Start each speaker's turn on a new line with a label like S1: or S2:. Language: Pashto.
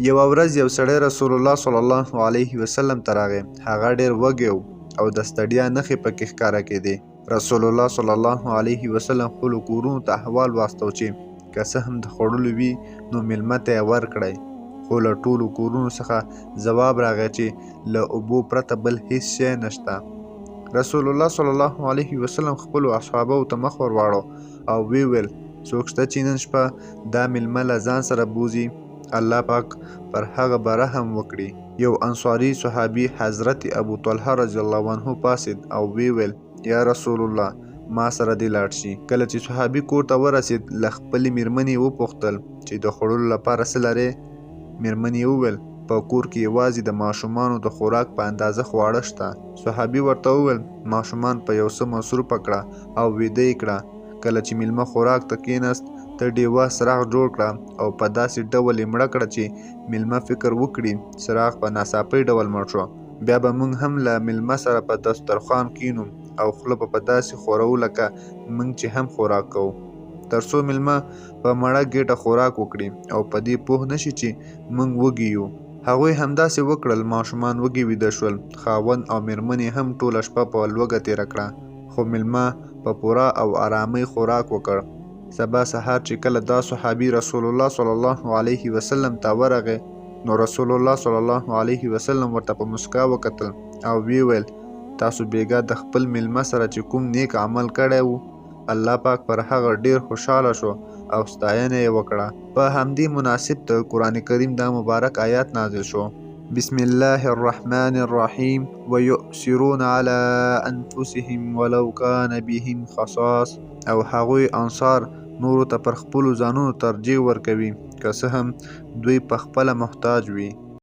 S1: یوه ورځ یو سړی رسول الله صلی الله علیه وسلم ته راغی. هغه ډېر وږی و او د ستړیا نښې پکې ښکاره کېدې. رسول الله صلی الله علیه وسلم خپلو کورونو ته احوال واستو چې که څه هم د خوړلو وي نو میلمه ته یې ورکړئ، خو له ټولو کورونو څخه ځواب راغی چې له اوبو پرته بل هیڅ شی نشته. رسول الله صلی الله علیه وسلم خپلو اصحابو ته مخ ور واړو او ویې ویل، څوک شته چې نن شپه دا میلمه له ځان سره بوځي؟ الله پاک پر هغه به رحم وکړي. یو انصاري صحابي حضرت ابو طلحه رضی الله عنه پاڅېد او ویې ویل، یا رسول الله، ما سره دې لاړ شي. کله چې صحابي کور ته ورسېد، له خپلې مېرمنې یې وپوښتل چې د خوړلو لپاره څه لرې؟ مېرمنې یې وویل، په کور کې یوازې د ماشومانو د خوراک په اندازه خواړه شته. صحابي ورته وویل، ماشومان په یو څه مصروفه کړه او ویده یې کړه. کله چې میلمه خوراک ته کېناست، ته ډېوه څراغ جوړ کړه او په داسې ډول یې مړه کړه چې میلمه فکر وکړي څراغ په ناڅاپي ډول مړ شو. بیا به موږ هم له میلمه سره په دسترخوان کینو او خوله به په داسې ښوروو لکه موږ چې هم خوراک کوو، تر څو میلمه په مړه ګېډه خوراک وکړي او په دې پوه نه شي چې موږ وږي یو. هغوی همداسې وکړل، ماشومان وږي ویده شول، خاوند او میرمنې هم ټوله شپه په لوږه تېره کړه، خو میلمه په پوره او ارامۍ خوراک وکړ. سبا سهار چې کله دا صحابي رسول الله صلی الله علیه وسلم ته ورغی، نو رسول الله صلی الله علیه وسلم ورته په مسکا وکتل او ویې ویل، تاسو بیګا د خپل میلمه سره چې کوم نیک عمل کړی و، الله پاک پر هغه ډیر خوشحاله شو او ستاینه یې وکړه. په همدې مناسب د قرآن کریم دا مبارک آیات نازل شو. بسم الله الرحمن الرحیم ویؤثرون علی انفسهم ولو کان بهم خصاص. او هغوی، انصار، نورو ته پر خپلو ځانونو ترجیح ورکوي، که څه هم دوی په خپله محتاج وي.